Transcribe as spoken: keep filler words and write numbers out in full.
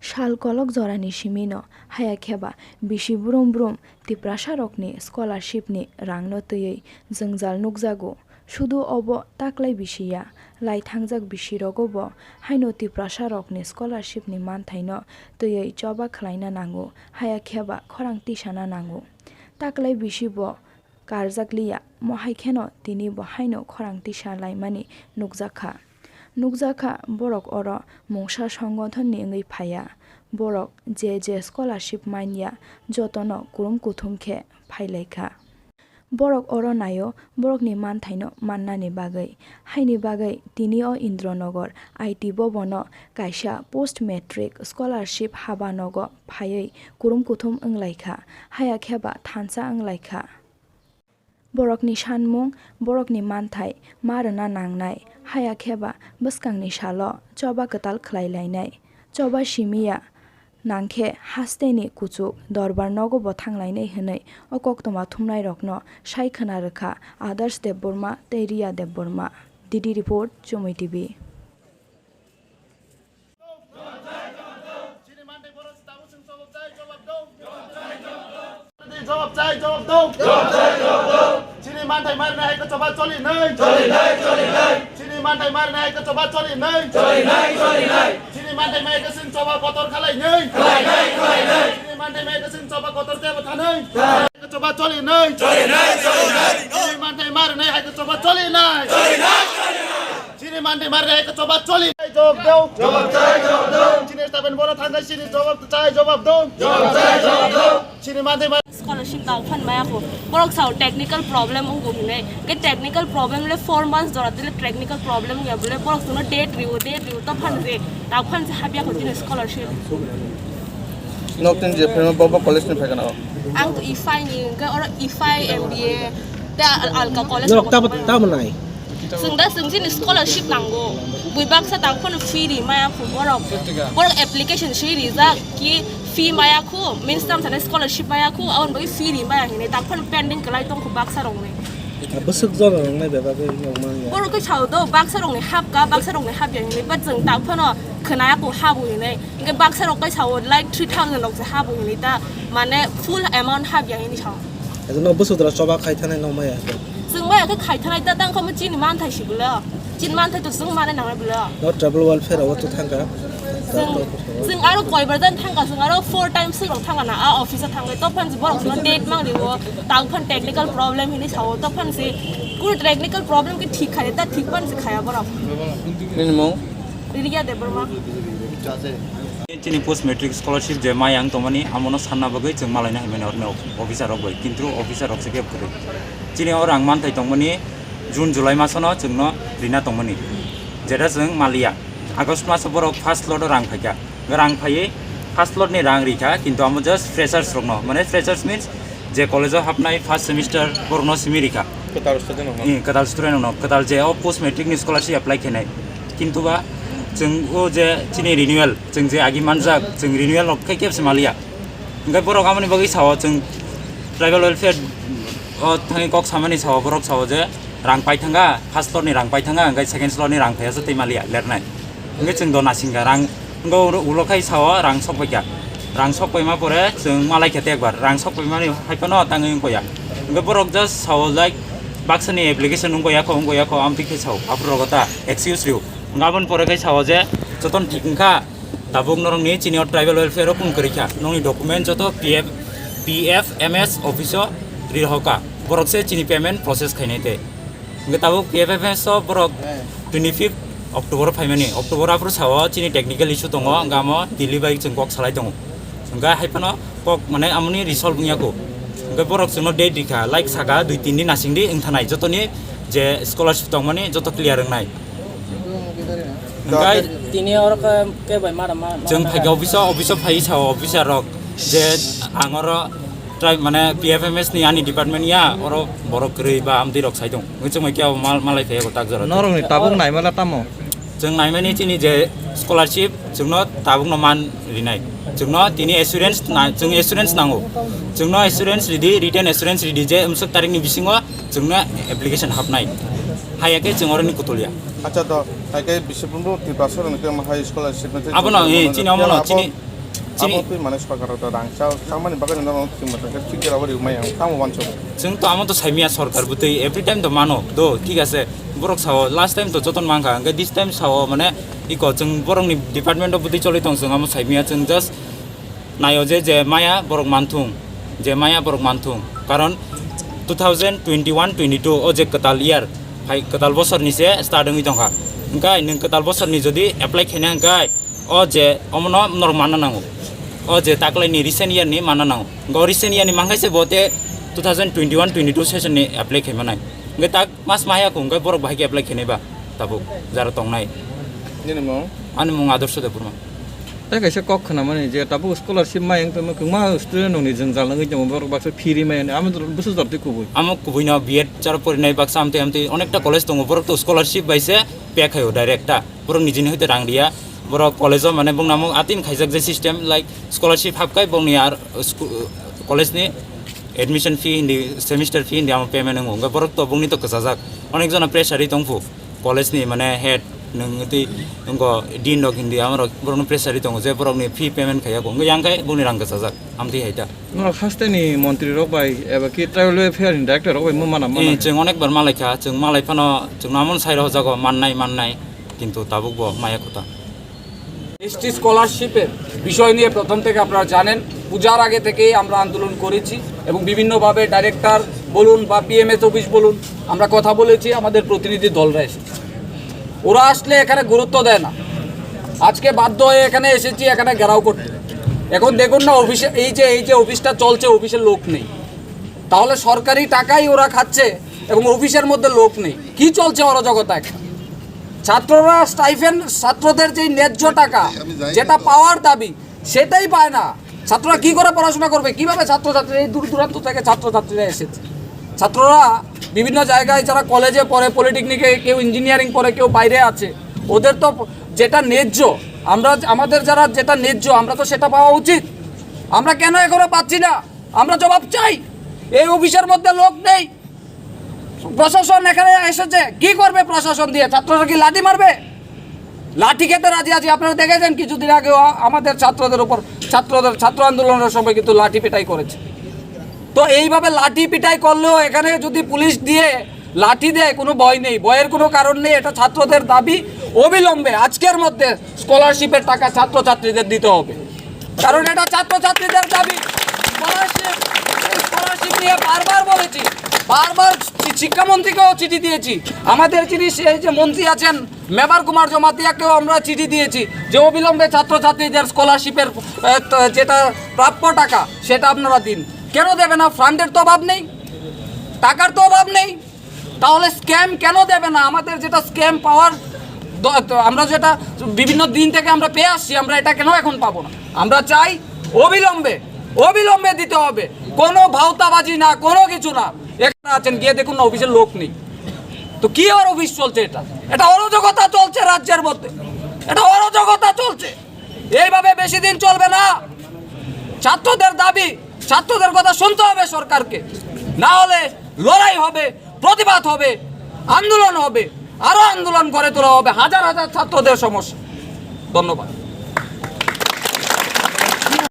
Sal kolok jorani simino haya kheba bisi brum brum Tiprasarokni scholarshipni rangno twiwi jwngjal nukjago. Sudu obo taklai bisi ya, lai thangjak bisirogo bo haino Tiprasarokni scholarshipni manthaino twiwi choba khlaina nango, haya kheba khorang tisana nango. Taklai bisi bo karjakliya, mohai kheno tini bo haino khorang tisa laimani nukjakha. Nukjakha borok oro mungsa songothonni wngwi phaiya. Borok je je scholarship manya, jotono kurum kuthum khe phailaikha. Borok oro naio borokni manthaino mannani bagwi. Haini bagwi tini o Indronagar I T Bhabono kaisa post matric scholarship haba nogo phaiwi kurum kuthum wnglaikha, haya kheba thansa wnglaikha. Borokni sanmung, borokni manthai ma rwna nangnai, haya kheba bwskangni salo choba kwtal khlai lainai. Choba simiya nangkhe hasteni kuchuk dorbar nogo bo thanglainai hwnwi o koktwma thumnairokno sai khwna rwkha Adarsh Debbarma tei Riya Debbarma. D D report, Chumui T V. Chini manthai borok tabuk chwng jawab chai, jawab dong. Jawab chai, jawab dong. Chini manthai marnai hai khe choba choli nai. Choli nai, choli nai. Chini manthai marnai hai khe choba choli nai. Choli nai, choli nai. Chini manthai mai khe chwng choba kotor khalai nai. Khalai nai, khalai nai. Chini manthai mai khe chwng choba kotor tebo thanai. Choba choli nai. Choli nai, choli nai. Chini manthai marnai hai khe choba choli nai. Choli nai, choli nai. Chini manthai marnai hai khe choba choli nai. Jawab dong. Jawab chai, jawab dong. Chini staben bono thangkhe chini jawab chai, jawab dong. Jawab chai, jawab dong. Chini manthai mar- Scholarship tang phan maya kho. Borok sao technical problem wngkho hinwi. Ke technical problem le four months jora tile technical problem ya bole borok sono date riwo, date riwo to phan je. Tang phan je habya kho chini scholarship. Nok tin je phema bobo college ni phaikana o. Ang to ifai ni, hwnkhe oro ifai M B A, te al-, alka college Nok rok tamo, tamo nai? Chwng da chwng chini scholarship nango. Bui baksa tang phano fee ri maya khu borok. Borok application swi rijak ki fee maya khu, means tam sana scholarship maya khu, aboni bagwi fee ri maya hinwi tang phano pending kwlai tong khu baksa rok ni. Bwswk jora rok nai bebak wng manya. Borok khe sao do baksa rok ni hap ka, baksa rok ni hap ya hinwi, but chwng tang phano khwnaya khu habu hinwi. Hwnkhe baksa rok kai sao, like, three thousand rok se habu hinwi ta, mane full amount hap ya hinwi sao. Ejak no bwswk dora choba khai thanai no maya. Chwng maya khe khai thanai ta, tang khe chini manthai si bwle. Chini manthai to chwng mane nangnai bwle. No tribal welfare o to thangka. Chwng, chwng aro koibar dan thangka, chwng aro four times rok thangka na, a office o thangwi, to phan borok no date mang riwo, tang phan technical problem hinwi sao, to phan si kunu technical problem khe thik khai ta, thik phan si khaya borok. Nini mung? Riya Debbarma. Chini post matric scholarship je maya wng tongmani, amono sanna bagwi chwng malaina hinmani orni officer rok bai, kintu officer rok se kebo kwrwi. Chini o rang manthai tongmani June, July masono chwngno rina tongmani, jeta chwng maliya. August maso borok first lot o rang phaikha, rang phaiwi first lot ni rang rikha, kintu amo just freshers rokno, mane freshers means je college o hapnai first semester borokno simi rikha. Kwtal student rokno. Hmm, kwtal student rokno, kwtal je o post matric ni scholarship apply khainai. Kintu ba chwng o je chini renewal, chwng je agi manjak, chwng renewal rok khe kebo se maliya. Hwnkhe borok amoni bagwi sao, chwng tribal welfare o thangwi kok samani sao, borok sao je rang paithanga, first lot ni rang paithanga, hwnkhe second lot ni rang phaiya se tei maliya lernai. Hwnkhe chwng do nasingkha rang. Hwnkhe ulo khai sao rang sok paikha. Rang sok paima pore chwng malai khe tekbar. Rang sok paimani hai phano tangwi wngkha ya. Hwnkhe borok just sao like baksani application wngkha ya kho, wngkha ya kho, amtwi khe sao. Aphuru rogo ta excuse rw. Hwnkhe aboni pore khai sao je jotono thik wngkha. Tabuk norokni chini o tribal welfare o kung kwrwi kha. Nokni document joto P F, P F M S office o ri rohor kha. Borok se chini payment process khainai tei. Hwnkhe tabuk P F M S o borok twenty fifth October o phaimani. October aphuru sao chini technical issue tongo, hwnkhe amo Delhi bai chwng kok salai tongo. Hwnkhe hai phano kok mane amoni resolve wngya kho. Hwnkhe borok chwngno date rikha, like saka dui tin din nasing di wngthanai, jotoni je scholarship tongmani joto clear wngnai. Hwnkhe tini oro khe, khe bai mara ma, ma, chwng phaikha office o, office o phai sao officer rok je ang oro try mane P F M S ni ani department ya, oro borok kwrwi ba amtwi rok sai tong. Hwnkhe chwng bai khe abo mal, malai phai abo tak jora. Norokni tabuk naimala tamo? Chwng naimani chini je scholarship chwngno tabukno man rinai. Chwngno tini assurance na, chwng assurance nango. Chwngno assurance ridi, written assurance ridi je umswk tarikni bisingo chwngno application hapnai. Haiya khe chwng oroni kutulya. Acha to, hai khe bisi phundu Tripura sorokni khe ma hai scholarship ni abono, eh, chini omono, abo chini Chini- Abo twi mane sorkar rok rang cha, chamani bagwi no thik mata khe thik jora ori mai ang tamo wanso. Chwng to amo to saimia sorkar bwtwi every time to mano do, thik ase, borok sao last time to joton mankha, hwnkhe this time sao mane iko chwng borokni department o bwtwi choli tong, chwng amo saimia, chwng just naio je, je maya borok manthung, je maya borok manthung, karon two thousand twenty-one twenty-two o je kwtal year, hai kwtal bosorni se start wngwi tongkha, hwnkhe nwng kwtal bosorni jodi apply khaina hwnkhe o je omono norok manna nango, o je taklaini recent year ni manna nango, hwnkhe o recent year ni mankhaise bo te two thousand twenty-one twenty-two session ni apply khaimanai, hwnkhe tak mas maya kung hwnkhe borok bahai khe apply khainai ba tabuk jara tongnai. Nini mung? Ani mung Adorsho Debbarma. Tei kaisa kok khwnamani je tabuk scholarship mai wng tongma kwbangma student rokni jwngjal wngwi tongo, borok baksa fee ri mai hwnwi, amo bwswk jor twi kubui. Amo kubui no B Ed charo porinai baksa amtwi amtwi onekta college tongo, borok to scholarship bai se pay khaio direct ta, borok nijini hoite rang riya, borok college o mane bung namo atin khaijak je system like scholarship hapkai bongni ar sku-, college ni admission fee hindi, semester fee hindi amo payment wngo, hwnkhe borok to bungni to kwchajak, onek jona pressure ri tongphu. College ni mane head nwng twi wngkho dean rok hindi amorok borokno pressure ri tongo je borokni fee payment khaiya kho, wngkha yang khe boni rang kwchajak amtwi hai ta. Norok hasteni montri rok bai eba ki tribal welfare ni director rok bai mo mana Eh, mana. Chwng onek bar malai kha, chwng malai phano chwng amon sai rok jago mannai mannai, kintu tabuk bo maya kho ta. ST স্কলারশিপের বিষয় নিয়ে প্রথম থেকে আপনারা জানেন, পূজার আগে থেকেই আমরা আন্দোলন করেছি এবং বিভিন্নভাবে ডাইরেক্টর বলুন বা পিএমএস অফিস বলুন, আমরা কথা বলেছি, আমাদের প্রতিনিধি দলরা এসেছে। ওরা আসলে এখানে গুরুত্ব দেয় না। আজকে বাধ্য হয়ে এখানে এসেছি, এখানে ঘেরাও করতে। এখন দেখুন না, অফিসে এই যে, এই যে অফিসটা চলছে, অফিসে লোক নেই, তাহলে সরকারি টাকাই ওরা খাচ্ছে এবং অফিসের মধ্যে লোক নেই। কি চলছে অরাজকতা এখানে? ছাত্ররা স্টাইফেন্ড, ছাত্রদের যেই ন্যায্য টাকা, যেটা পাওয়ার দাবি, সেটাই পায় না। ছাত্ররা কি করে পড়াশোনা করবে, কিভাবে ছাত্রছাত্রী এই দূর দূরান্ত থেকে ছাত্রছাত্রীরা এসেছে? ছাত্ররা বিভিন্ন জায়গায়, যারা কলেজে পড়ে, পলিটেকনিকে, কেউ ইঞ্জিনিয়ারিং পড়ে, কেউ বাইরে আছে, ওদের তো যেটা ন্যায্য, আমরা, আমাদের যারা যেটা ন্যায্য, আমরা তো সেটা পাওয়া উচিত। আমরা কেন এখনো পাচ্ছি না? আমরা জবাব চাই। এই অফিসের মধ্যে লোক নেই, প্রশাসন এখানে এসেছে, কি করবে প্রশাসন দিয়ে? ছাত্ররা কি লাঠি মারবে? লাঠি খেতে রাজি আছি। আপনারা দেখেছেন কিছুদিন আগেও আ-, আমাদের ছাত্রদের উপর, ছাত্রদের, ছাত্র আন্দোলনের সময় কিন্তু লাঠি পিটাই করেছে। তো এইভাবে লাঠি পিটাই করলেও এখানে যদি পুলিশ দিয়ে লাঠি দেয়, কোনো ভয় নেই, ভয়ের কোনো কারণ নেই। এটা ছাত্রদের দাবি, অবিলম্বে আজকের মধ্যে স্কলারশিপের টাকা ছাত্রছাত্রীদের দিতে হবে, কারণ এটা ছাত্রছাত্রীদের দাবি। স্কলারশিপ, এই স্কলারশিপ নিয়ে বারবার বলেছি, বারবার শি-, শিক্ষামন্ত্রীকেও চিঠি দিয়েছি। আমাদের যিনি সে-, এই যে মন্ত্রী আছেন, মেবার কুমার জমাতিয়াকেও আমরা চিঠি দিয়েছি যে অবিলম্বে ছাত্রছাত্রীদের স্কলারশিপের, আহ, ত-, যেটা প্রাপ্য টাকা, সেটা আপনারা দিন। কেন দেবে না? ফান্ডের তো অভাব নেই, টাকার তো অভাব নেই, তাহলে স্ক্যাম কেন দেবে না? আমাদের যেটা স্ক্যাম পাওয়ার দ-, দ-, আমরা যেটা বিভিন্ন দিন থেকে আমরা পেয়ে আসছি, আমরা এটা কেন এখন পাবো না? আমরা চাই অবিলম্বে, অবিলম্বে দিতে হবে। কোনো ভাওতাবাজি না, কোনো কিছু না। এখানে আছেন, গিয়ে দেখুন না, অফিসের লোক নেই। তো কি আর অফিস চলছে এটা? এটা অরাজকতা চলছে রাজ্যের মধ্যে, এটা অরাজকতা চলছে। এইভাবে বেশি দিন চলবে না। ছাত্রদের দাবি, ছাত্রদের কথা শুনতে হবে সরকারকে, না হলে লড়াই হবে, প্রতিবাদ হবে, আন্দোলন হবে, আরো আন্দোলন গড়ে তোলা হবে, হাজার হাজার ছাত্রদের সমস্যা। ধন্যবাদ।